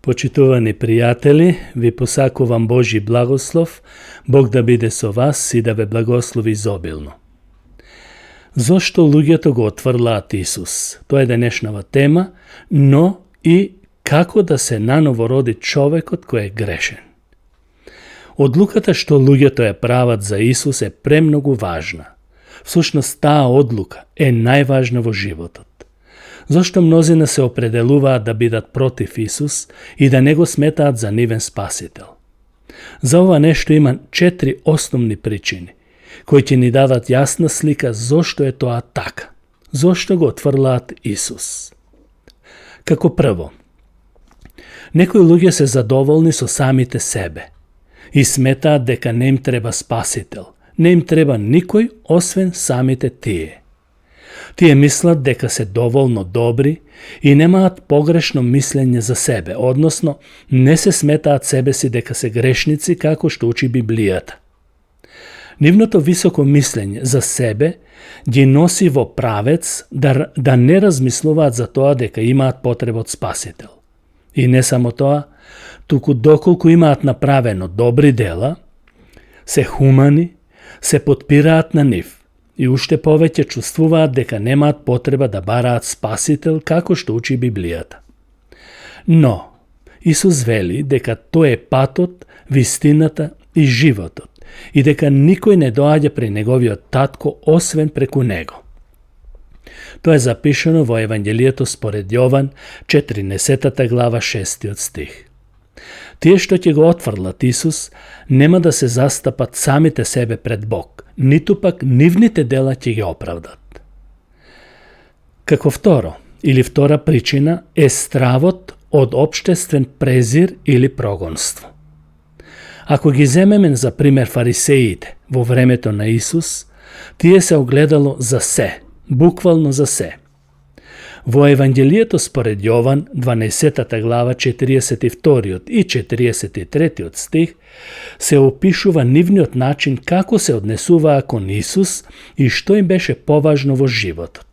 Почитувани пријатели, ви посакувам Божи благослов, Бог да биде со вас и да ве благослови изобилно. Зошто луѓето го отврлаат Исус? Тоа е денешнава тема, но и како да се наново роди човекот кој е грешен. Одлуката што луѓето ја прават за Исус е премногу важна. Всушност таа одлука е најважна во животот. Зошто мнозина се определуваат да бидат против Исус и да не го сметаат за нивен спасител? За ова нешто има 4 основни причини, кои ќе ни дадат јасна слика зошто е тоа така. Зошто го отврлаат Исус? Како прво, некои луѓе се задоволни со самите себе и сметаат дека не им треба спасител, не им треба никој освен самите тие. Тие мислат дека се доволно добри и немаат погрешно мислење за себе, односно не се сметаат себе си дека се грешници како што учи Библијата. Нивното високо мислење за себе ги носи во правец да не размислуваат за тоа дека имаат потреба од спасител. И не само тоа, туку доколку имаат направено добри дела, се хумани, се потпираат на нив и уште повеќе чувствуваат дека немаат потреба да бараат спасител како што учи Библијата. Но Исус вели дека тој е патот, вистината и животот и дека никој не доаѓа при неговиот татко освен преку него. Тоа е запишано во Евангелието според Јован, 14 глава 6 стих. Тие што ќе го отфрлат Исус нема да се застапат самите себе пред Бог, ниту пак нивните дела ќе ги оправдат. Како втора причина е стравот од општествен презир или прогонство. Ако ги земеме за пример фарисеите во времето на Исус, тие се огледало за се, буквално за се. Во Евангелието според Јован, 12 глава, 42 и 43 стих, се опишува нивниот начин како се однесуваа кон Исус и што им беше поважно во животот.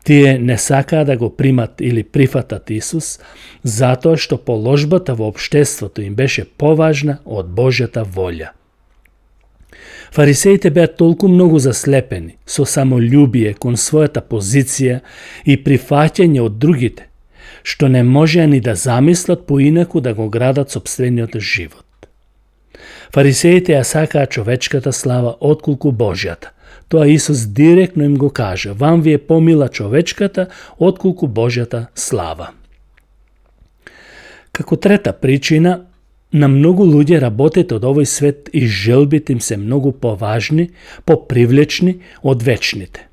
Тие не сакаа да го примат или прифатат Исус, затоа што положбата во општеството им беше поважна од Божјата волја. Фарисеите беа толку многу заслепени со самољубие кон својата позиција и прифаќање од другите, што не можеа ни да замислат поинаку да го градат сопствениот живот. Фарисеите ја сакаа човечката слава отколку Божјата. Тоа Исус директно им го кажа: вам ви е помила човечката отколку Божјата слава. Како трета причина, на многу луѓе работите од овој свет и желбите им се многу поважни, попривлечни од вечните.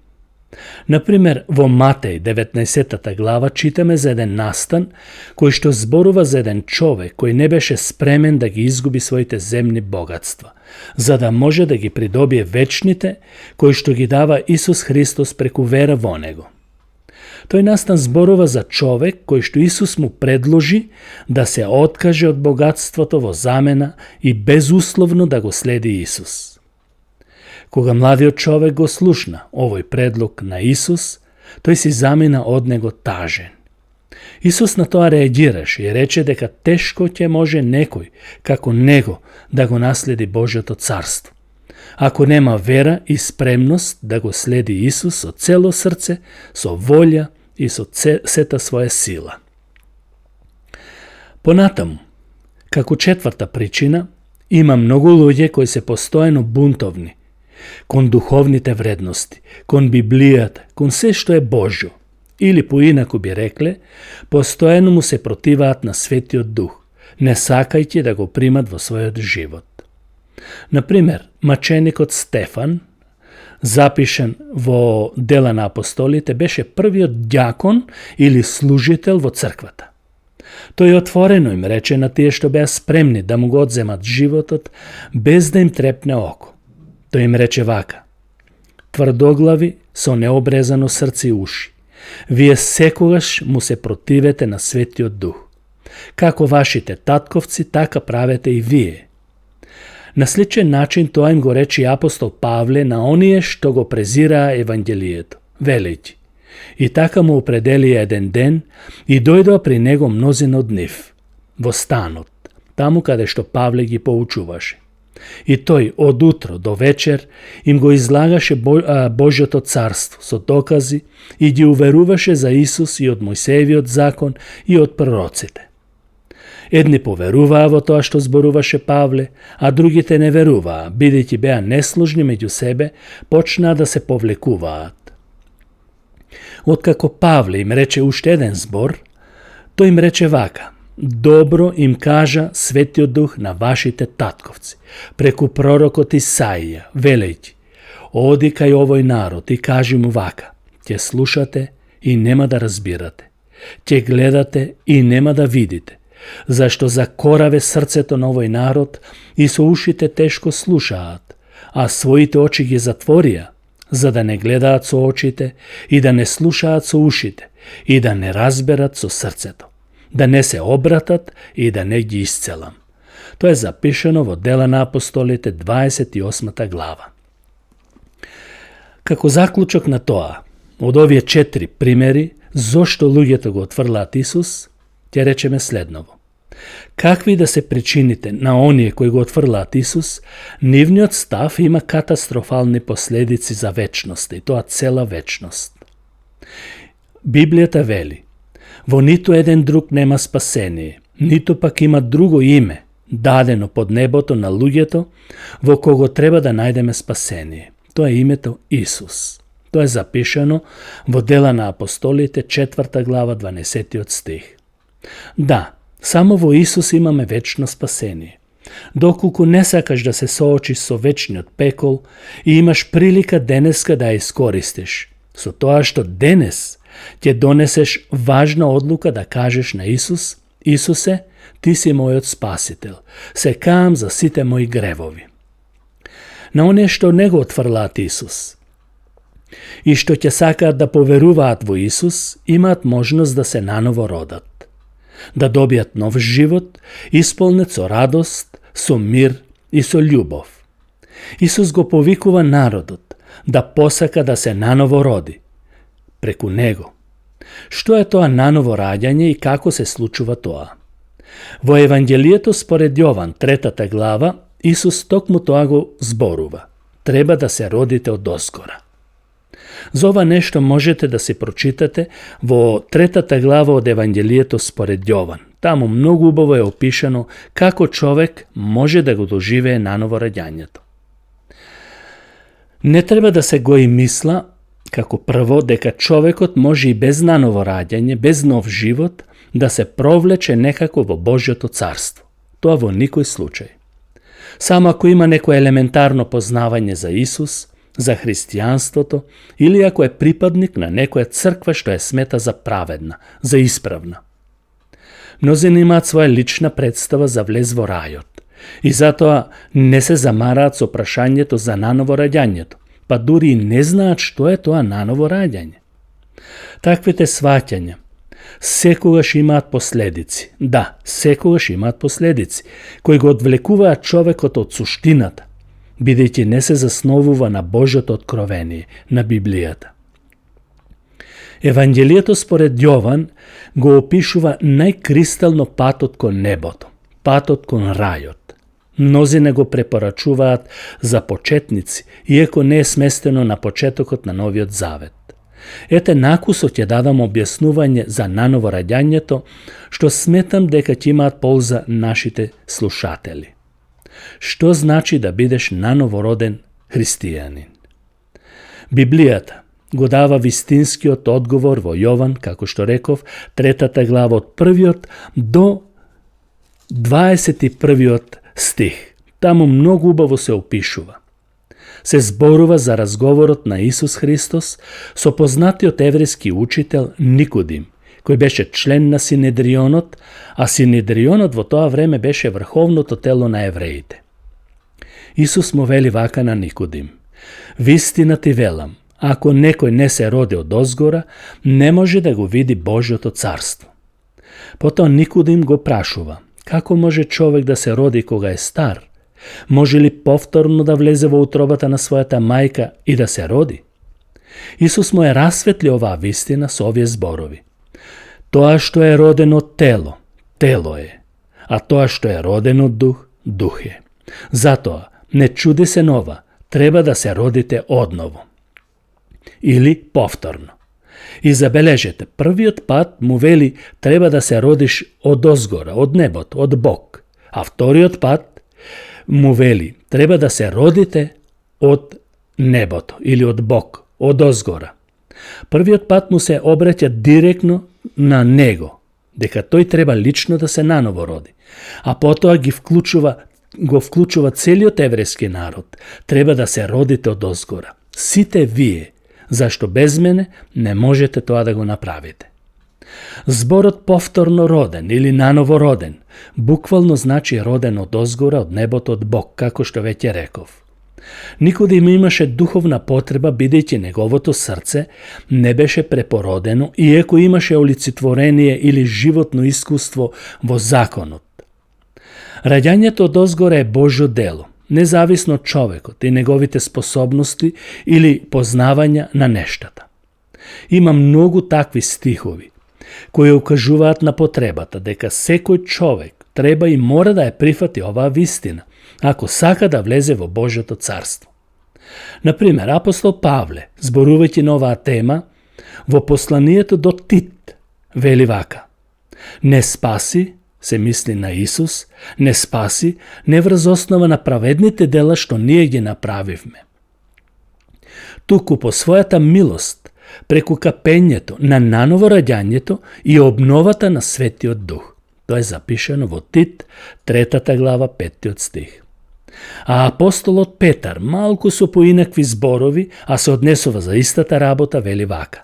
Например, во Матеј 19 глава читаме за еден настан кој што зборува за еден човек кој не беше спремен да ги изгуби своите земни богатства, за да може да ги придобие вечните кои што ги дава Исус Христос преку вера во него. Тој настан зборува за човек кој што Исус му предложи да се откаже од богатството во замена и безусловно да го следи Исус. Кога младиот човек го слушна овој предлог на Исус, тој си замина од него тажен. Исус на тоа реагираше и рече дека тешко ќе може некој, како него, да го наследи Божјото царство, ако нема вера и спремност да го следи Исус со цело срце, со волја и со сета своја сила. Понатаму, како четврта причина, има многу луѓе кои се постојано бунтовни кон духовните вредности, кон Библијата, кон се што е Божјо, или поинаку би рекле, постојано му се противаат на Светиот Дух, не сакајќи да го примат во својот живот. Например, маченикот Стефан, запишан во Дела на апостолите, беше првиот ѓакон или служител во црквата. Тој отворено им рече на тие што беа спремни да му го одземат животот без да им трепне око. Тој им рече вака: тврдоглави со необрезано срце и уши, вие секогаш му се противете на Светиот Дух. Како вашите татковци, така правете и вие. На сличен начин тоа им го рече апостол Павле на оние што го презираа Евангелието, велејќи: и така му определија еден ден и дојдоа при него мнозина од нив, во станот, таму каде што Павле ги поучуваше. И тој од утро до вечер им го излагаше Божјото царство со докази и ги уверуваше за Исус и од Мојсеевиот закон и од пророците. Едни поверуваа во тоа што зборуваше Павле, а другите не веруваа, бидејќи беа неслужни меѓу себе, почнаа да се повлекуваат. Откако Павле им рече уште еден збор, тој им рече вака: добро им кажа Светиот Дух на вашите татковци, преку пророкот Исаија, велејќи: оди кај овој народ и кажи му вака: ќе слушате и нема да разбирате, ќе гледате и нема да видите, зашто закораве срцето на овој народ и со ушите тешко слушаат, а своите очи ги затворија, за да не гледаат со очите и да не слушаат со ушите и да не разберат со срцето, да не се обратат и да не ги исцелам. Тоа е запишано во Дела на апостолите 28 глава. Како заклучок на тоа, од овие 4 примери зошто луѓето го отфрлаат Исус, ќе речеме следново. Какви да се причините на оние кои го отфрлаат Исус, нивниот став има катастрофални последици за вечноста, и тоа цела вечност. Библијата вели: во ниту еден друг нема спасение, ниту пак има друго име, дадено под небото на луѓето, во кого треба да најдеме спасение. Тоа е името Исус. Тоа е запишано во Дела на апостолите 4 глава 12 стих. Да, само во Исус имаме вечно спасение. Доколку не сакаш да се соочиш со вечниот пекол и имаш прилика денеска да ја искористиш, со тоа што денес ќе донесеш важна одлука да кажеш на Исус: Исусе, ти си мојот спасител, се каам за сите мои гревови. На оние што не го отфрлаат Исус и што ќе сакаат да поверуваат во Исус, имаат можност да се наново родат, да добијат нов живот, исполнет со радост, со мир и со љубов. Исус го повикува народот да посака да се наново роди преку него. Што е тоа наново раѓање и како се случува тоа? Во Евангелието според Јован, 3 глава, Исус токму тоа го зборува. Треба да се родите од озгора. За ова нешто можете да се прочитате во 3 глава од Евангелието според Јован. Таму многу убаво е опишано како човек може да го доживее наново раѓањето. Не треба да се гои мисла како прво дека човекот може и без наново раѓање, без нов живот, да се провлече некако во Божјото царство. Тоа во никој случај. Само ако има некое елементарно познавање за Исус, за христијанството, или ако е припадник на некоја црква што е смета за праведна, за исправна. Мнозина имаат своја лична представа за влез во рајот и затоа не се замараат со прашањето за наново раѓањето, па дури и не знаат што е тоа наново раѓање. Таквите сваќања секогаш имаат последици. Да, секогаш имаат последици, кои го одвлекуваат човекот од суштината, бидејќи не се засновува на Божјото откровение, на Библијата. Евангелието според Јован го опишува најкристално патот кон небото, патот кон рајот. Мнозина го препорачуваат за почетници, иако не е сместено на почетокот на Новиот Завет. Ете накусот ќе дадам објаснување за наново раѓањето, што сметам дека ќе имаат полза нашите слушатели. Што значи да бидеш нановороден христијанин? Библијата го дава вистинскиот одговор во Јован, како што реков, 3 глава од 1 до 21 стих. Таму многу убаво се опишува. Се зборува за разговорот на Исус Христос со познатиот еврејски учител Никодим, кој беше член на Синедрионот, а Синедрионот во тоа време беше врховното тело на евреите. Исус му вели вака на Никодим: вистина ти велам, ако некој не се роди од озгора, не може да го види Божјото царство. Потоа Никодим го прашува: како може човек да се роди кога е стар? Може ли повторно да влезе во утробата на својата мајка и да се роди? Исус му е расветли оваа вистина со овие зборови. Тоа што е родено тело, тело е, a тоа што е родено од дух, дух е. Затоа, не чуди се нова, треба да се родите одново. Или повторно. И забележете, првиот пат му вели треба да се родиш од озгора, од небото, од Бог. А вториот пат му вели треба да се родите од небото или од Бог, од озгора. Првиот пат му се обраќа директно на него, дека тој треба лично да се наново роди. А потоа го вклучува целиот еврејски народ. Треба да се родите од озгора. Сите вие, зашто без мене не можете тоа да го направите. Зборот повторно роден или наново роден буквално значи роден од озгора, од небото, од Бог, како што веќе реков. Никодим имаше духовна потреба, бидејќи неговото срце не беше препородено, иако имаше олицетворение или животно искуство во законот. Раѓањето од озгора е Божјо дело, независно од човекот и неговите способности или познавања на нештата. Има многу такви стихови, кои укажуваат на потребата дека секој човек треба и мора да ја прифати оваа вистина, ако сака да влезе во Божјото царство. Например, апостол Павле, зборувајќи на оваа тема, во посланието до Тит, вели вака: не спаси, се мисли на Исус, не спаси, не врз основа на праведните дела што ние ги направивме. Туку по својата милост, преку капењето на наново раѓањето и обновата на Светиот Дух. Тоа е запишено во Тит, 3 глава, 5 стих. А апостолот Петар, малку со поинакви зборови, а се однесува за истата работа, вели вака: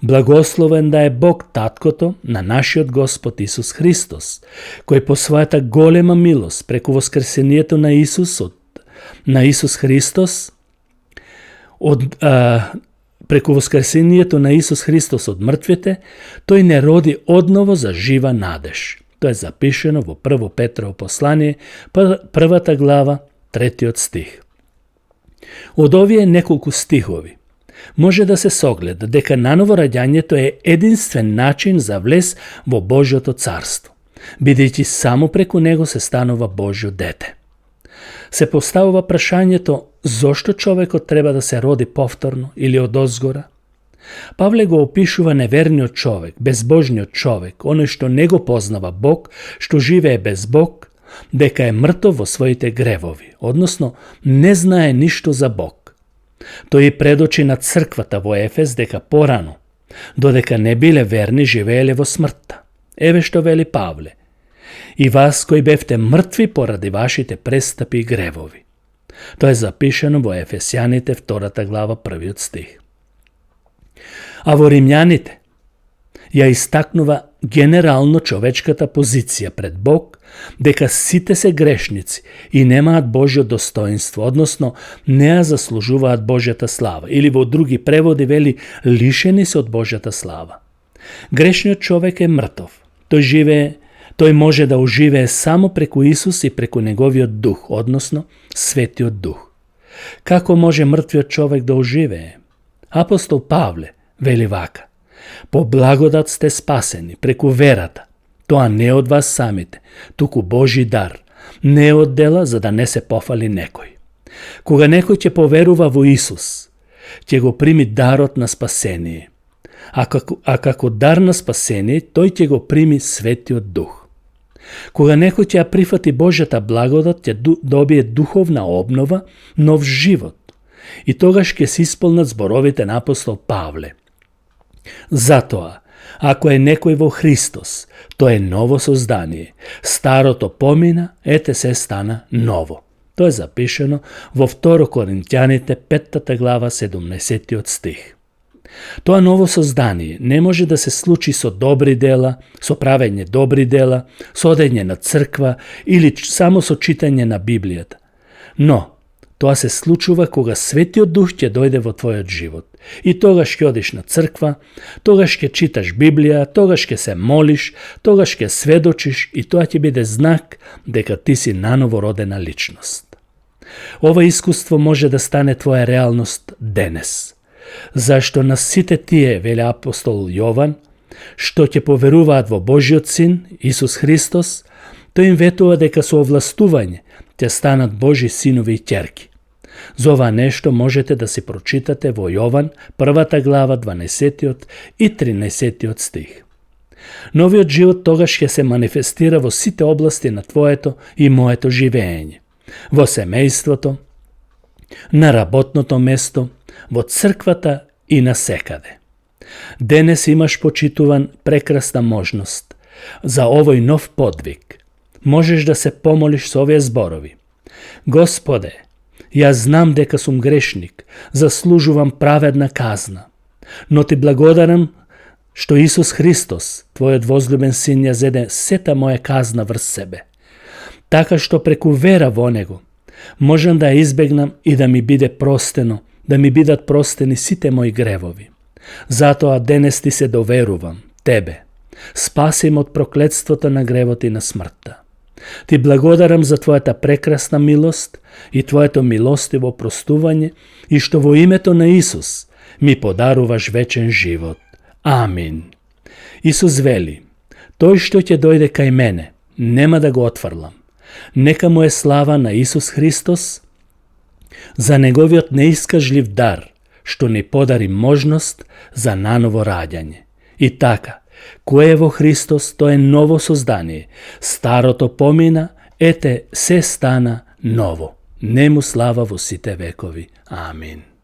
благословен да е Бог Таткото на нашиот Господ Исус Христос, кој по својата голема милост преку воскресението на Исус Христос преку воскресението на Исус Христос од мртвите, тој не роди одново за жива надеж. Тоа е запишено во 1 Петрово послание, 1 глава, 3 стих. Од овие неколку стихови може да се согледа дека наново раѓањето е единствен начин за влез во Божјото царство, бидејќи само преку него се станува Божјо дете. Се поставува прашањето зошто човекот треба да се роди повторно или од озгора. Павле го опишува неверниот човек, безбожниот човек, оној што не го познава Бог, што живее без Бог, дека е мртов во своите гревови, односно не знае ништо за Бог. Тој предочи на црквата во Ефес дека порано, додека не биле верни, живееле во смртта. Еве што вели Павле: и вас кои бевте мртви поради вашите престапи и гревови. Тоа е запишено во Ефесјаните 2 глава 1 стих. А во Римјаните ја истакнува генерално човечката позиција пред Бог, дека сите се грешници и немаат Божјо достоинство, односно не ја заслужуваат Божјата слава, или во други преводи вели лишени се од Божјата слава. Грешниот човек е мртов. Тој може да оживее само преку Исус и преку неговиот дух, односно Светиот Дух. Како може мртвиот човек да оживее? Апостол Павле вели вака: по благодат сте спасени преку верата. Тоа не од вас самите, туку Божи дар, не од дела за да не се пофали некој. Кога некој ќе поверува во Исус, ќе го прими дарот на спасение. А како дар на спасение, тој ќе го прими Светиот Дух. Кога некој ќе ја прифати Божјата благодат, ќе добие духовна обнова, нов живот. И тогаш ќе се исполнат зборовите на апостол Павле: затоа, ако е некој во Христос, тој е ново создание. Старото помина, ете се стана ново. Тоа е запишено во 2 Коринќаните 5 глава 17 стих. Тоа ново создание не може да се случи со добри дела, со правење добри дела, со одење на црква или само со читање на Библијата. Но тоа се случува кога Светиот Дух ќе дојде во твојот живот. И тогаш ќе одиш на црква, тогаш ќе читаш Библија, тогаш ќе се молиш, тогаш ќе сведочиш и тоа ќе биде знак дека ти си наново родена личност. Ова искуство може да стане твоја реалност денес. Зашто на сите тие, вели апостол Јован, што ќе поверуваат во Божиот Син, Исус Христос, Тој им ветува дека со овластување ќе станат Божи синови и ќерки. За ова нешто можете да се прочитате во Јован, 1 глава, 12 и 13 стих. Новиот живот тогаш ќе се манифестира во сите области на твоето и моето живење. Во семејството, на работното место, во црквата и насекаде. Денес имаш почитуван прекрасна можност за овој нов подвиг. Можеш да се помолиш со овие зборови. Господе, јас знам дека сум грешник, заслужувам праведна казна, но ти благодарам што Исус Христос, Твојот возлюбен син, ја зеде сета моја казна врз себе. Така што преку вера во Него, можам да ја избегнам и да ми биде простено, да ми бидат простени сите мои гревови. Затоа денес ти се доверувам, Тебе. Спаси ме од проклетството на гревот и на смртта. Ти благодарам за Твојата прекрасна милост и Твоето милостиво простување и што во името на Исус ми подаруваш вечен живот. Амин. Исус вели, тој што ќе дојде кај мене, нема да го отфрлам. Нека му е слава на Исус Христос за неговиот неискажлив дар, што ни подари можност за наново раѓање. И така, кој е во Христос, тој е ново создание. Старото помина, ете, се стана ново. Нему слава во сите векови. Амин.